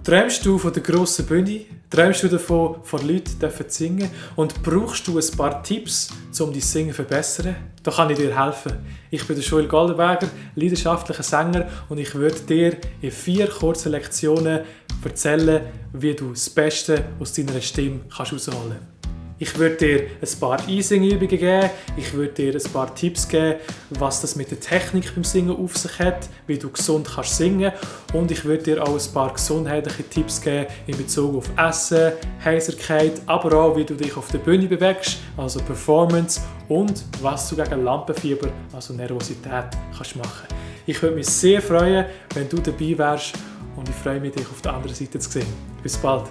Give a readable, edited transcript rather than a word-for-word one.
Träumst du von der grossen Bühne? Träumst du davon, vor Leuten zu singen? Und brauchst du ein paar Tipps, um dein Singen zu verbessern? Da kann ich dir helfen. Ich bin der Joel Galderberger, leidenschaftlicher Sänger, und ich würde dir in 4 kurzen Lektionen erzählen, wie du das Beste aus deiner Stimme herausholen kannst. Ich würde dir ein paar Einsingübungen geben, ich würde dir ein paar Tipps geben, was das mit der Technik beim Singen auf sich hat, wie du gesund kannst singen, und ich würde dir auch ein paar gesundheitliche Tipps geben in Bezug auf Essen, Heiserkeit, aber auch wie du dich auf der Bühne bewegst, also Performance, und was du gegen Lampenfieber, also Nervosität, kannst machen. Ich würde mich sehr freuen, wenn du dabei wärst, und ich freue mich, dich auf der anderen Seite zu sehen. Bis bald!